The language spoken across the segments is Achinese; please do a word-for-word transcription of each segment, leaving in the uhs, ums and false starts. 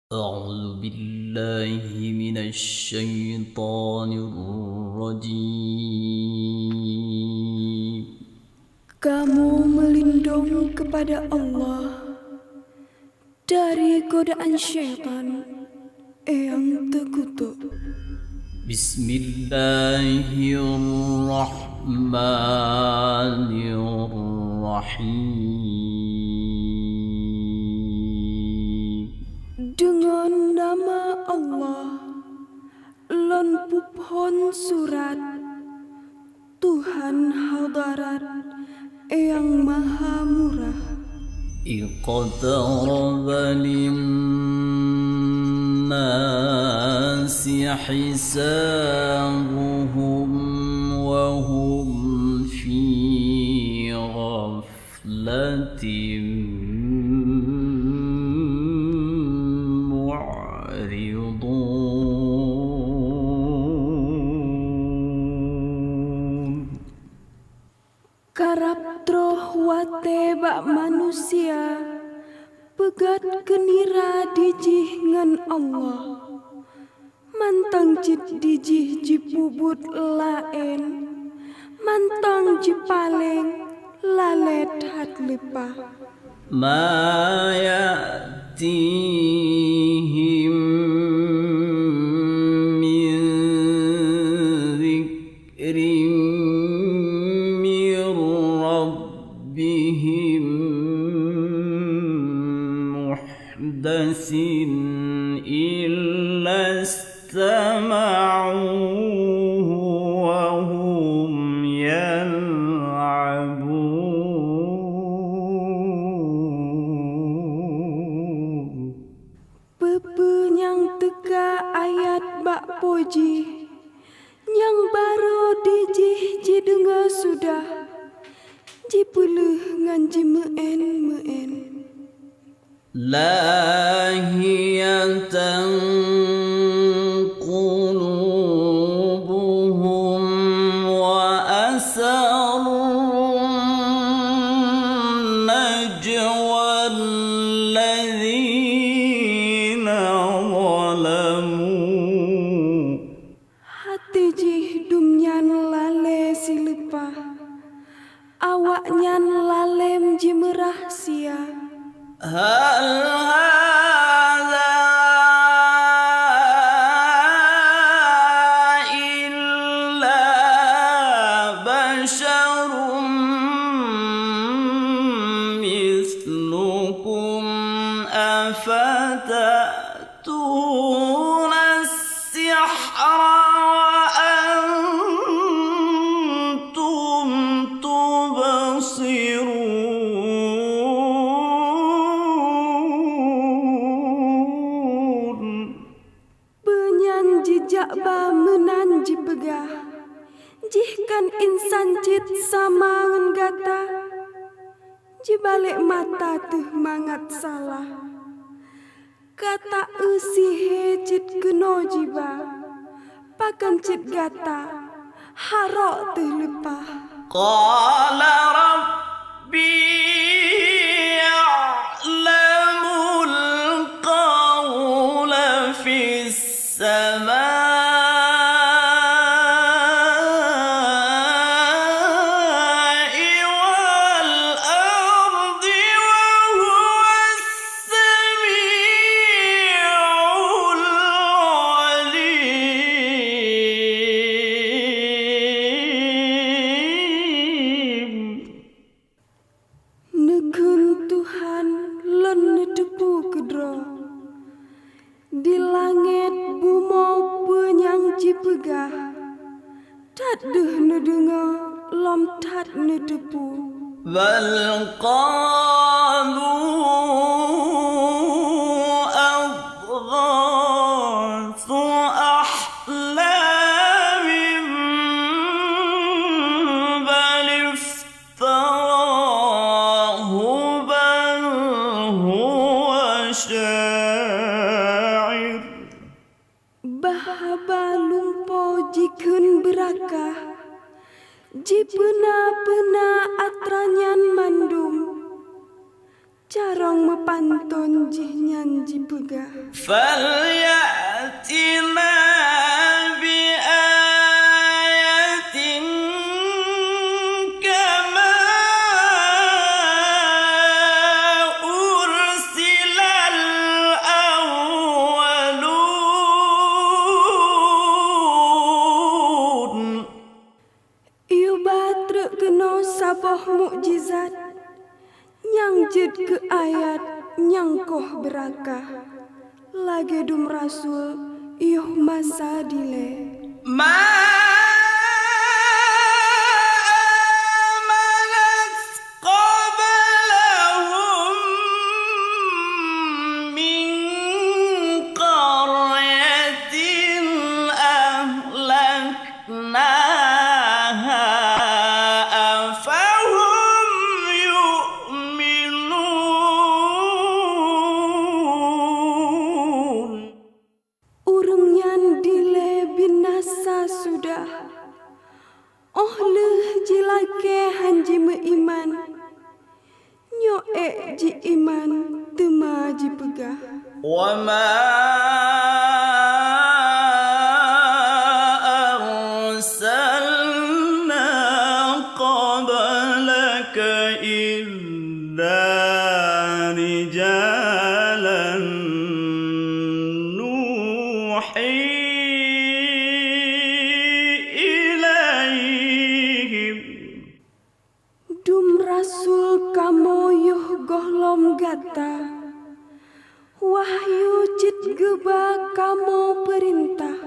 أعوذ بالله من الشيطان الرجيم. Kamu melindung kepada Allah dari godaan syaitan yang terkutuk. بسم الله الرحمن الرحيم. Deungon nama Allah, lôn peuphon surat, Tuhan hadarat nyang maha murah. اقترب للناس حسابهم وهم في غفلة معرضون. Karab troh watée bak manusia peugét keunira dijih ngon Allah. Mantong cit dijih jipeubuet laén, mantong jipaleng lalée that leupah. ما يأتيهم من ذكر من ربهم محدث إلا استمعوه وهم يلعبون. Peue-peue nyang teuka ayat bak po jih, nyang barô dijih jideungoe sudah, jipeuleueh ngon jimeu'en-meu'en. لاهية قلوبهم وأسروا النجوى الذين ظلموا. Até jih dum nyan lalée sileupah, awaknyan lalém jimeurahsia. هل هذا إلا بشر مثلكم أفتأتون السحر وأنتم تبصرون. Beunyan jijak ba meunan jipeugah, "Jih kan insan cit sama ngon gata?" Jibalek mata teuh mangat salah. Gata eu sihé cit keunoe jiba, pakon cit gata harok teuh leupah. قال ربي يعلم القول في السماء والأرض وهو السميع العليم. Neukheun Tuhan lôn neuteupeue keudroe, di langét bumoe peue nyang jipeugah, that deuh neudeungoe lom that neuteupeue. بل قالوا أضغاث أحلام بل افتراه بل هو شاعر. Bah haba lumpoe jikheun beurakah, jipeuna-peuna atra nyan mandum. Carông meupanton jihnyan jipeugah, "فليأتنا بآية كما أرسل الأولون." Yue ba treuk keunoe saboh mukjizat nyang jeuet keu ayat nyang koh beurakah, lagée dum rasui yoh masa dilée. ما آمنت قبلهم من قرية أهلكناها أفهم يؤمنون. Ureuëng nyan dilée binasa sudah, óh lheueh jilakée hán jimeuiman. Nyoe ék jiiman teuma jipeugah, وما أرسلنا قبلك إلا رجالا نوحي إليهم. Dum rasui kamoe yoh gohlom gata, wahyu cit geuba kamoe peurintah.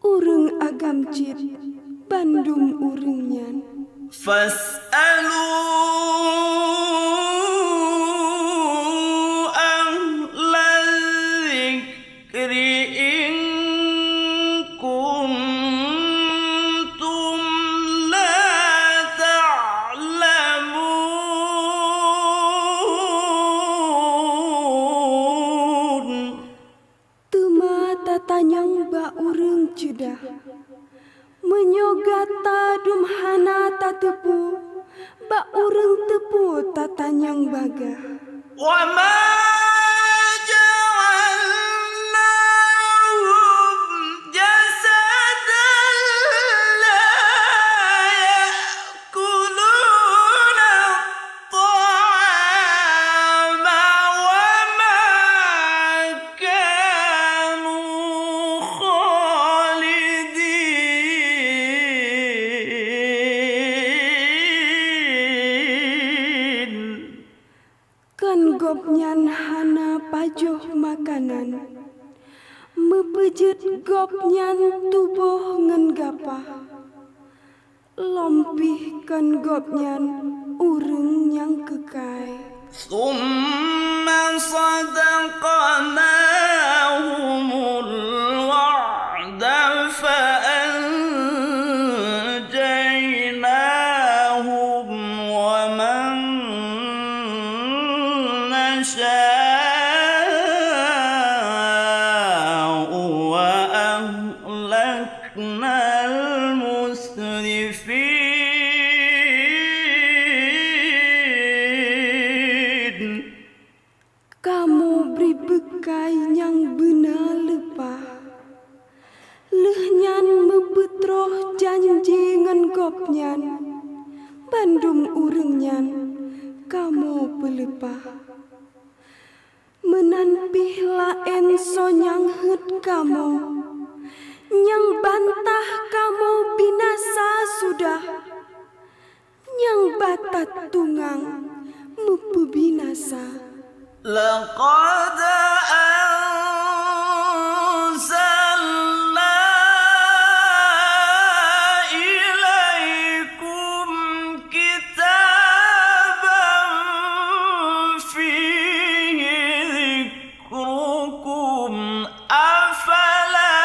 Ureuëng agam cit bandum ureuëng nyan. فاسألوا أهل الذكر إن كنتم لا تعلمون. Teuma tatanyong bak ureuëng ceudah, meunyoe gata dum hana tateupeue, bak ureuëng teupeue tatanyong bagah. وما جعلناهم جسدا لا يأكلون الطعام وما كانوا خالدين. Kon gobnyan hana pajoh makanan, meupeujeuet gobnyan tuboh ngon gapah. Lom pih kon gobnyan ureuëng nyang keukai. ثم صدقناهم الوعد فأنجيناهم ومن نشاء وأهلكنا المسرفين. Kamoe bri beukai nyang beuna leupah. Lheueh nyan meupeutroh janji ngon gobnyan, bandum ureuëng nyan kamoe peuleupah. Meunan pih laén soe nyang heuet kamoe, nyang bantah kamoe binasa sudah, nyang ba tatungang meupeubinasa. لقد أنزلنا إليكم كتابا فيه ذكركم أفلا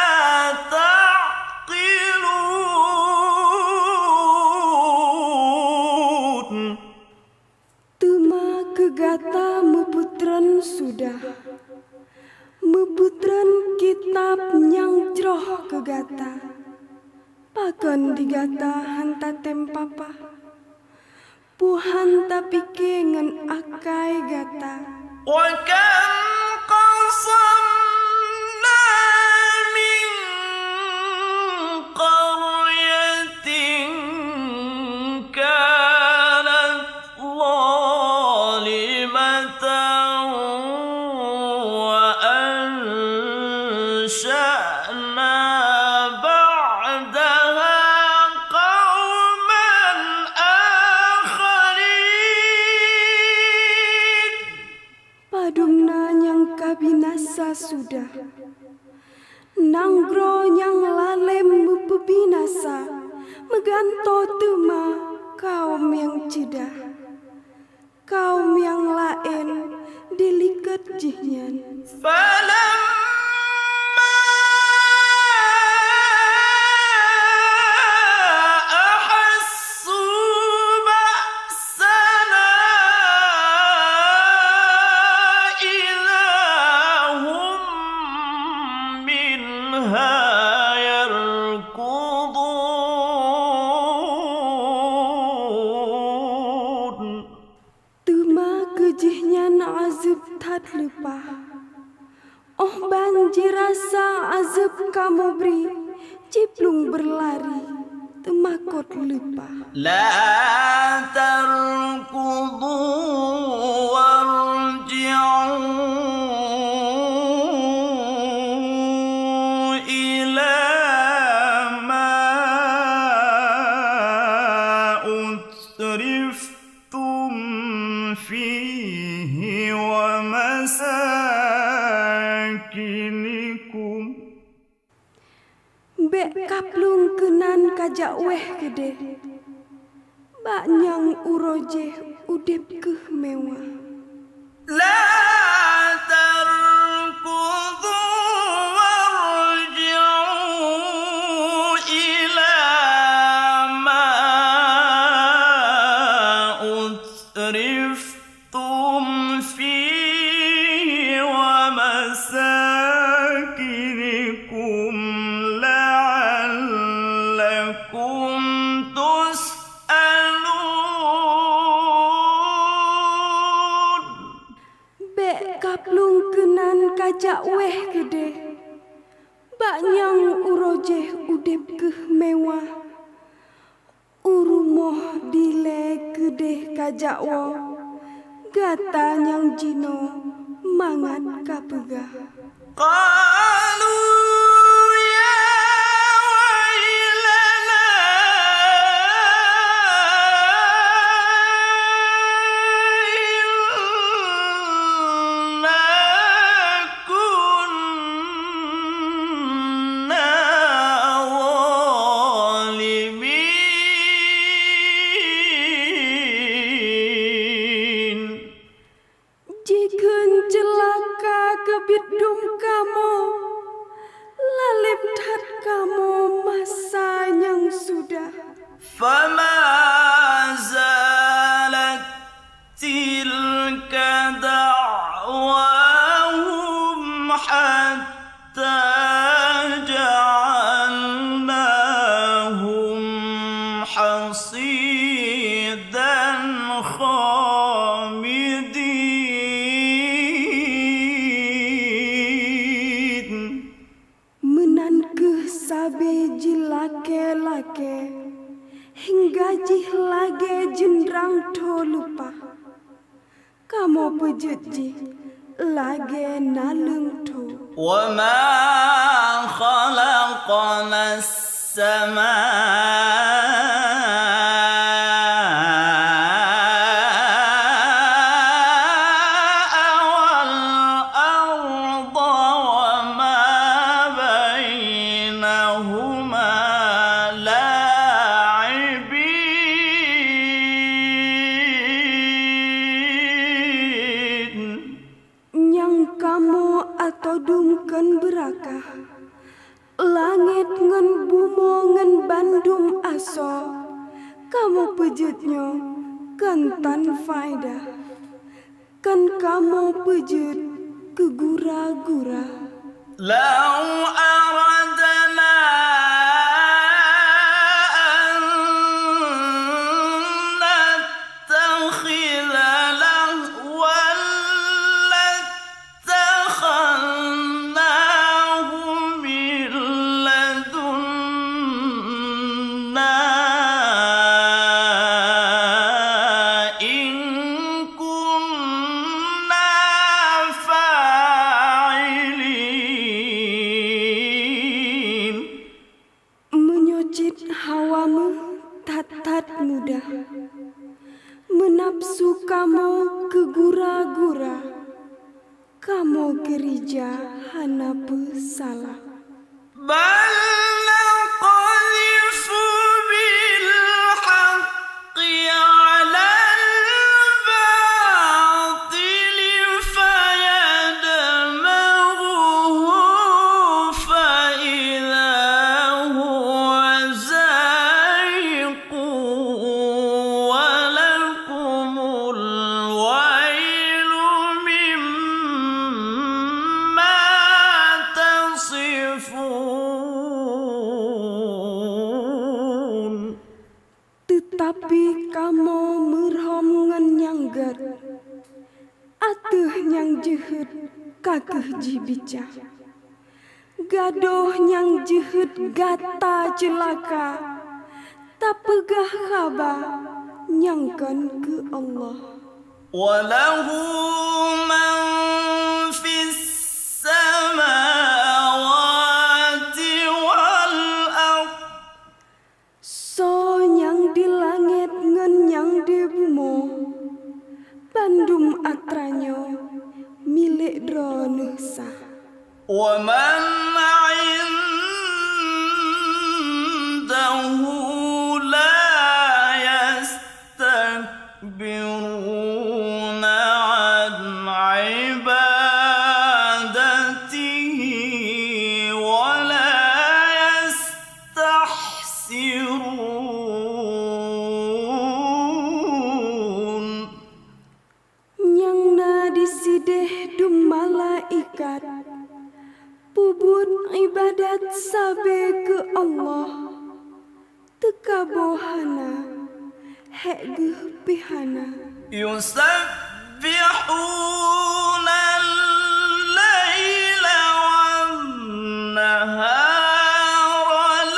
تعقلون. Teuma keu gata meupeutreun sudah, meupeutreun kitab nyang jroh keu gata. Pakon di gata hán tatem papah? Peue han tapike ngon akai gata? وكم قصمنا من قرية كانت ظالمة وأنشأنا بعدها قوما آخرين. Padum na nyang ka binasa sudah, nanggroe nyang lalem meupeubinasa, meugantoe teuma kaum nyang ceudah. Kaum nyang laén dilikot jihnyan. فلما أحسوا بأسنا إذا هم منها يركضون. Teuma keu jihnyan azeub that leupah. Óh ban jirasa azeub kamoe bri, jiplueng beulari, teumakot leupah. لا تركضوا وارجعوا إلى ما أترفتم فيه ومساكنكم. Bék kaplueng keunan kajak wéh keudeh, bak nyang uroe jéh udeb kheueh meuwah. لا تركضوا وارجعوا إلى ما أترفتم فيه ومساكنكم لعلكم تسألون. Bék kaplueng keunan kajak wéh keudeh, bak nyang uroe jéh udeb kheueh meuwah. U rumoh dilée keudeh kajak woe, gata nyang jinoe mangat kapeugah. قالوا يا ويلنا إنا كنا ظالمين. Jikheun ceulaka keubiet dum kamoe, lalem that kamoe masa nyang sudah. فما زالت تلك دعواهم حتى جعلناهم حصيدا خامدين. Meunan kheueh sabe jilakée-lakée, hingga jih lagée jeundrang tho leupah. Kamoe peujeuet jih lagée naleueng tho. وما خلقنا السماء والأرض وما بينهما لاعبين. Nyang kamoe atau dum kon beurakah, langét ngon bumoe ngon bandum asoe, kamoe peujeuet nyoe kon tan faedah, kon kamoe peujeuet keu gura-gura. لو أردنا أن Kamoe keurija hana peusalah. بل نقذف بالحق على الباطل فيدمغه فإذا هو زاهق ولكم الويل مما تصفون. Teutapi kamoe meurhom ngon nyang gét, ateueh nyang jeuhet ka kheueh jih bica. Gadôh nyang jeuhet gata ceulaka, tapeugah haba nyang kon keu Allah. وله من في السماوات والأرض. Soe nyang di langét ngon nyang di bumoe, bandum atra nyoe milék Droeneueh sa. ومن عنده لا يستكبرون عن عبادته ولا يستحسرون. Nyang na disideh dum malaikat, peubuet iébadat sabe keu Allah, teukaboh hana, hék geuh pih hana. يسبحون الليل والنهار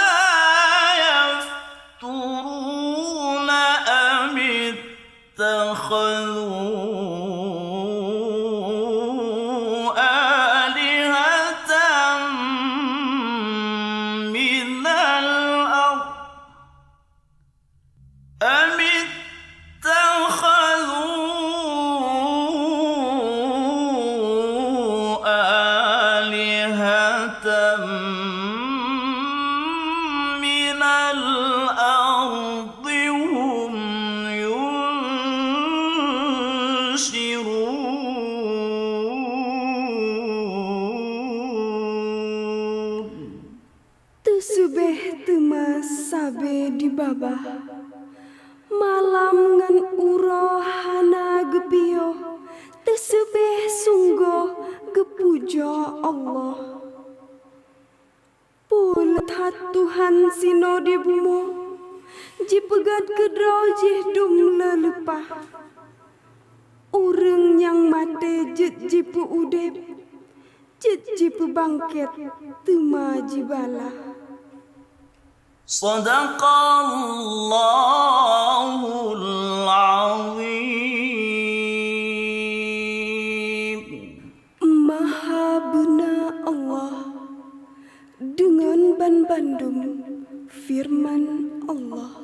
لا يفترون. أم اتخذوا آلهة من الأرض أم اتخذوا آلهة من الأرض هم ينشرون. Teuseubeh teuma sabe di babah. Malam ngon uroe hana geupiôh, teuseubeh sunggoh geupujoe Allah. Peue that Tuhan sinoe di bumoe, jipeugét keudroe jih dum le leupah. Ureuëng nyang maté jeuet jipeu-udeb, jeuet jipeubangkét teuma jibala. صدق الله العظيم. Maha beuna Allah deungon banbandum feureuman Allah.